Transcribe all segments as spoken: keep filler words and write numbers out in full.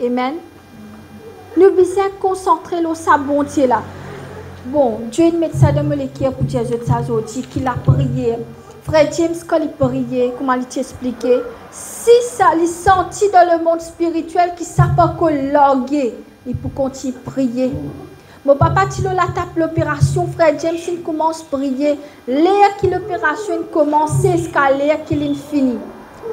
Amen. Nou bizin konsantre lor sa Bondie la. Bondie inn met sa dan mo leker pou dir zot sa zordi, ki lapriyer. Frer James, kan li priye, kouma li ti explike, si sa, li santi dan lemond spiritiel ki sa pa ankor large, li pou kontign priye. Mo papa ti lor latab loperasion, frer James inn koumans priye, ler ki loperasion inn koumanse ziska ler ki linn fini.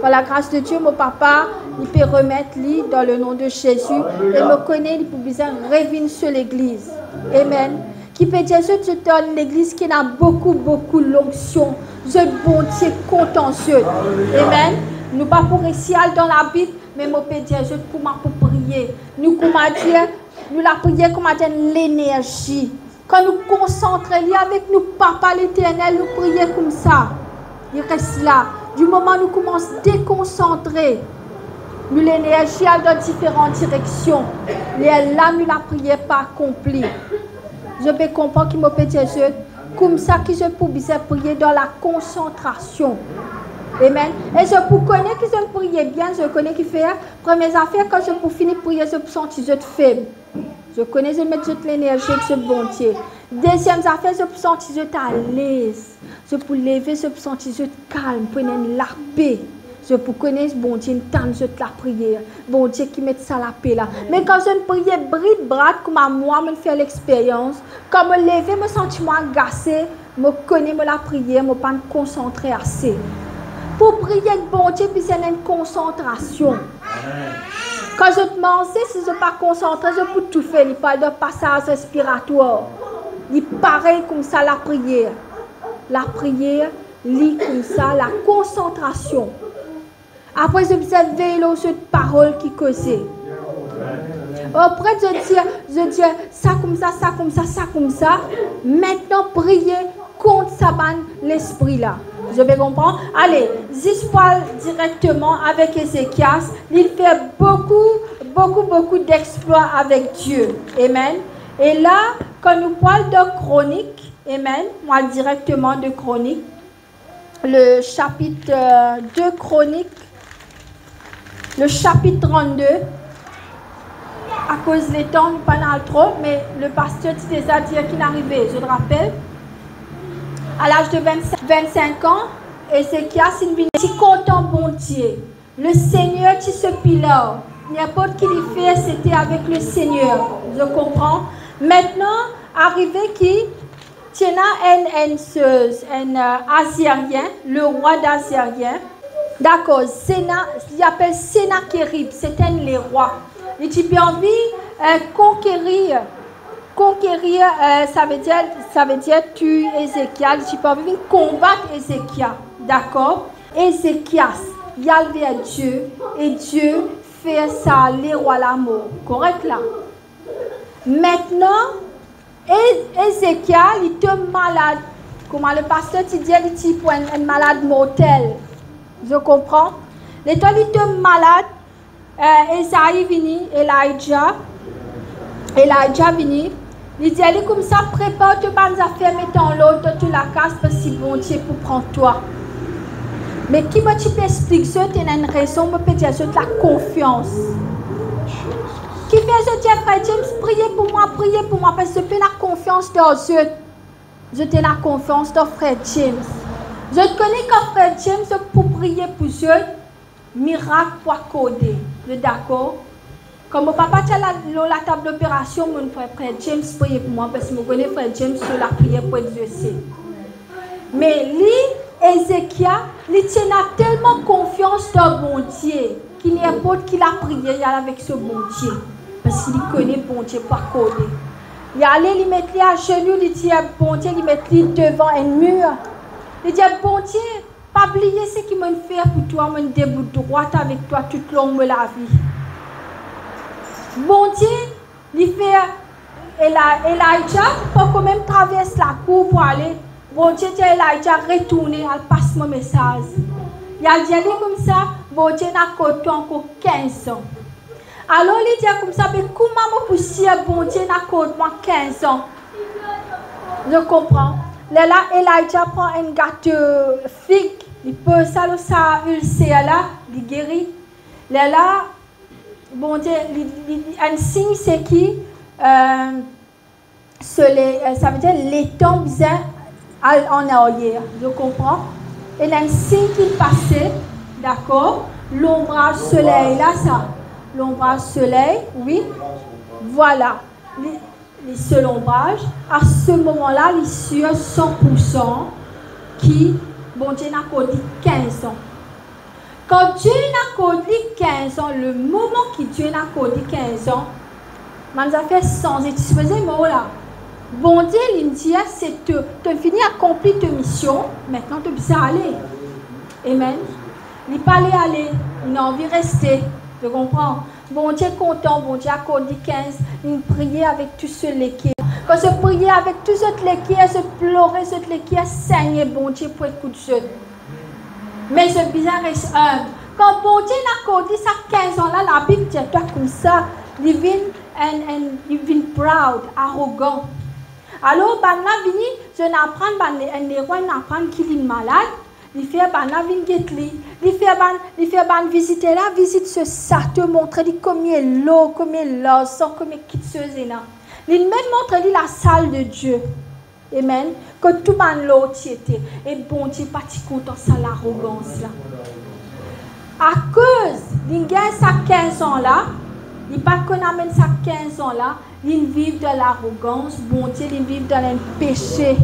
Par lagras de Die, mo papa, li pe remet li dan lenon de Zezi, e mo kone li pou bizin revinn so legliz. Amen. Ki pe dir zot, zot dan legliz ki ena boukou, boukou lonksion. Zot Bondie kontan zot. Amen. Nou pa pou resi al dan Labib, me mo pe dir zot kouma pou priye. Nou kouma dir, nou lapriyer kouma dir enn lenerzi. Kan nou konsantre li avek nou Papa Leternel, nou priye koumsa, li res la. Dimoman nou koumans dekonsantre, nou lenerzi al dan diferan direksion. Lerla nou lapriyer pa akonpli. Zot pe konpran ki mo pe dir zot? Koumsa ki zot pou bizin priye dan lakonsantrasion. Amen. E zot pou kone ki zot priye bien, zot kone ki fer. Premie zafer, kan zot pou fini priye, zot pou santi zot feb. Zot kone zot met zot lenerzi ek zot Bondie. Deziem zafer, zot pou santi zot alez. Zot pou leve, zot pou santi zot kalm, pou ena enn lape. Zot pou kone Bondie inn tann zot lapriyer. Bondie ki met sa lape la. Me kan zot priye brit brat, kouma mwa, mo'nn fer lexperyans, kan mo leve, mo santi mwa agase, mo kone mo lapriyer, mo pa'nn konsantre ase. Pou priye ek Bondie, bizin enn konsantrasion. Kan zot manze, si zot pa konsantre, zot pou toufe, li pou al dan pasaz respiratwar. Li parey koumsa lapriyer. Lapriyer, li koumsa, lakonsantrasion. Apre, zot bizin vey lor zot parol ki koze. Apre, zot dir, zot dir, sa koumsa, sa koumsa, sa koumsa. Aster, priye kont sa bann lespri la. Zot pe konpran? Ale, zis pou al direkteman avek Ezekias, li fer boukou, boukou, boukou dexplwa avek Die. Amen. E la, kan nou pou al dan Kronik, amen, nou al direkteman de Kronik, le chapitre, euh, de Kronik, le chapitre trente-deux. Akoz letan, nou pa'nn al tro, me le paster ti deza dir ki'nn arive, zot rapel? A laz de vingt-cinq, vingt-cinq an, Ezekias inn vinn ti kontan Bondie. Lesegner ti so pilar. Ninport ki li fer, sete avek Lesegner. Zot konpran? Aster, arive ki ti ena enn, enn, enn, euh, Azirien, lerwa d'Azirien. Dakor, Sena-, li apel Senakerib, sete enn lerwa. Li ti pe anvi, euh, konkerir, konkerir, euh, savedir, savedir touy Ezekia, li ti pe anvi vinn konbat Ezekia. Dakor? Ezekias, li al ver Die, e Die fer sa lerwa la mor. Korek la? Aster, E-, Ezekia, li tom malad. Kouma le paster ti dir, li ti pou enn, enn malad mortel. Zot konpran? Letan li tom malad, eh, Ezai vini, Elija, Elija vini, li dir li koumsa, "Prepar to bann zafer, met an lord dan to lakaz, parski Bondie pou pran twa." Me ki mo ti pe explik zot, ena enn rezon mo pe dir zot lakonfians. Kifer zot dir, "Frer James, priye pou mwa, priye pou mwa," parski zot pena konfians dan zot. Zot ena konfians dan frer James. Zot kone kan frer James zot pou priye pou zot, mirak pou akorde. Zot dakor? Kan mo papa ti al lor latab loperasion, mo'nn fer frer James priye pou mwa, parski mo kone frer James so lapriyer pou exerse. Me li, Ezekia, li ti ena telman konfians dan Bondie ki ninport ki lapriyer, li al avek so Bondie, parski li kone Bondie pou akorde. Li ale, li met li azenou, li dir Bondie, li met li devan enn mir. Li dir, "Bondie, pa bliye seki mo'nn fer pou twa, mo'nn debout drwat avek twa toutlong mo lavi." Bondie, li fer Eli-, Elija pankor mem travers lakour pou ale. Bondie dir Elija, "Retourne, al pas mo mesaz." Li al dir li koumsa, "Bondie inn akord twa ankor kinz an." Alor li dir koumsa, "Be kouma mo pou sir Bondie inn akord mwa kinz an?" Zot konpran? Lerla Elija pran enn gato fig, li poz sa lor sa ilser la, li geri. Lerla Bondie, li, li, li, enn sign se ki, eh, soley, eh, savedir letan bizin al an aryer, zot konpran? Ena enn sign ki pase, dakor? Lonbraz soley la, sa. Lonbraz soley, wi. Vwala. Li, li so lonbraz, a se moman la, li sir san pou san ki Bondie inn akord li kinz an. Kan Bondie inn akord li kinz an, le moman ki Bondie inn akord li kinz an, bann zafer sanze, ti sipoze mor la. Bondie, li dir, se to, to fini akonpli to mision, aster to bizin ale. Amen. Li pa le ale, li anvi reste. To konpran? Bondie kontan, Bondie akord li kinz, li priye avek tou so leker. Kan zot priye avek tou zot leker, zot plore, zot leker segne, Bondie pou ekout zot. Me zot bizin res inb. Kan Bondie inn akord li sa kinz an la, Labib dir twa koumsa, li vinn enn, enn, li vinn proud, arogan. Alor, bann la vini, zot inn aprann, bann, enn lerwa inn aprann ki li malad, li fer bann la vinn get li, li fer bann, li fer bann viziter la vizit so sato, montre li komie lor, komie larzan, komie kiksoz ena. Li mem montre li lasal de Bondie. Amen. Kot tou bann lor ti ete, e Bondie pa ti kontan sa larogans la. Akoz li gagn sa kinz an la, li pa konn amenn sa kinz an la, li viv dan larogans, Bondie, li viv dan enn pese.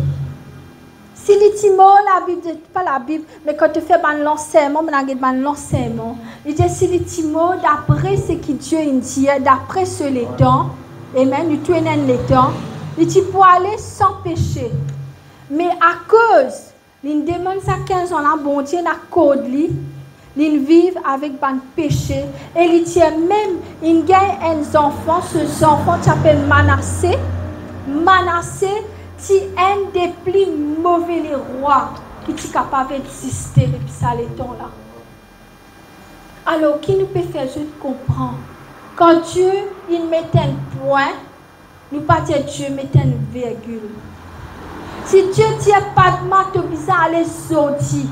Si li ti mor, Labib, pa Labib, me kan to fer bann lansegnman, bann la get bann lansegnman, li dir si li ti mor dapre seki Bondie inn dir, dapre so letan, amen, li tou ena enn letan, li ti pou ale san pese. Me akoz li demann sa kinz an la, Bondie inn akord li, li viv avek bann pese, e li ti mem inn gagn enn zanfan, so zanfan ti apel Manase. Manase ti enn de pli move lerwa ki ti kapav existe depi sa letan la. Alor, ki nou pe fer zot konpran? Kan Bondie inn met enn pwin, nou pa dir Bondie met enn virgil. Si Bondie dir, "Padma, to bizin ale zordi,"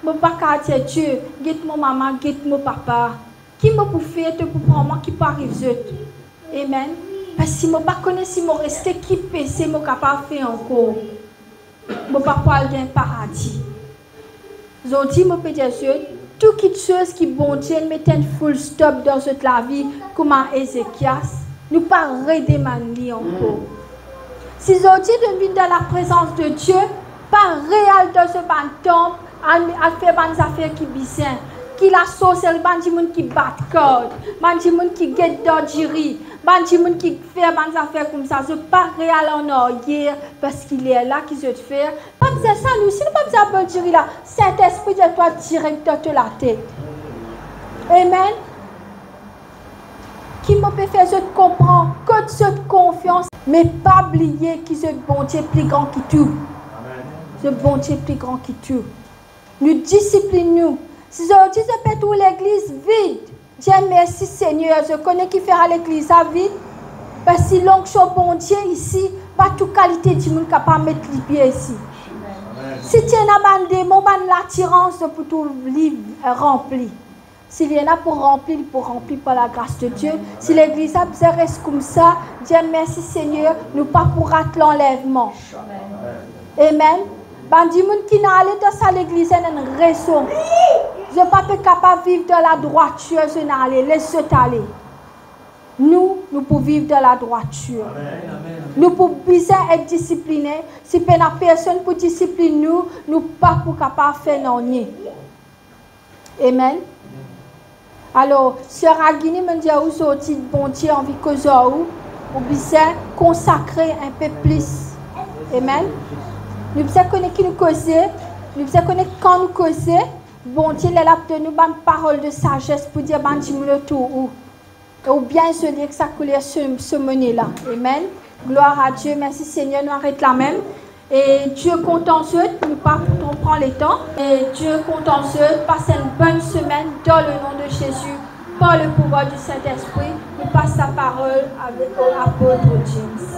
mo pa kav dir Bondie, "Get mo mama, get mo papa. Ki mo pou fer, to pou pran mwa, ki pou ariv zot?" Amen. Parski mo pa kone si mo reste, ki pese mo kapav fer ankor. Mo pa pou al dan paradi. Zordi, mo pe dir zot, tou kiksoz ki Bondie met enn full stop dan zot lavi, kouma Ezekias, nou pa redemann li ankor. Si zordi nou vinn dan laprezans de Bondie, pa re al dan so bann tanp, al, al fer bann zafer ki bizin, ki lasorseri, bann dimoun ki bat kard, bann dimoun ki get dan diri, bann dimoun ki fer bann zafer koumsa, zot pa re al an aryer, parski lerla ki zot fer, pa bizin sa, nou, si nou pa bizin boul diri la, Sintespri dir twa direk dan to latet. Amen. Ki mo pe fer zot konpran, kot zot konfians, me pa bliye ki zot Bondie pli gran ki tou. Amen. Zot Bondie pli gran ki tou. Nou disiplinn nou. Si zordi zot pe trouv legliz vid, dir mersi Segner, zot kone kifer legliz la vid? Parski lonksion Bondie isi, pa tou kalite dimoun kapav met lipie isi. Amen. Si ti ena bann demon, bann latirans, zot pou trouv li, eh, ranpli. Si li ena pou ranpli, li pou ranpli par lagras de Bondie. Si legliz la bizin res koumsa, dir mersi Segner, nou pa pou rat lanlevman. Amen. Bann dimoun ki inn ale dan sa legliz la ena enn rezon. Zot pa pe kapav viv dan ladrwatir, zot inn ale, les zot ale. Nou, nou pou viv dan ladrwatir. Amen. Nou pou bizin et disipline. Si pena personn pou disiplinn nou, nou pa pou kapav fer nanye. Amen. Alor, ser Agini, mo dir ou zordi, Bondie anvi koz ar ou, ou bizin konsakre inpe plis. Amen. Nou bizin kone ki nou koze, nou bizin kone kan nou koze, Bondie lerla pou donn nou bann parol de sazes pou dir bann dimoun otour ou. Oubien zoli ek sa kouler so, so mone la. Amen. Glwar a Die. Mersi Segner, nou aret la mem. E Die kontan zot, nou pa pou tro pran letan. E Die kontan zot, pas enn bonn semenn dan le nom de Jésus, par le pouvoir du Saint-Esprit. Nou pas laparol avek apot James.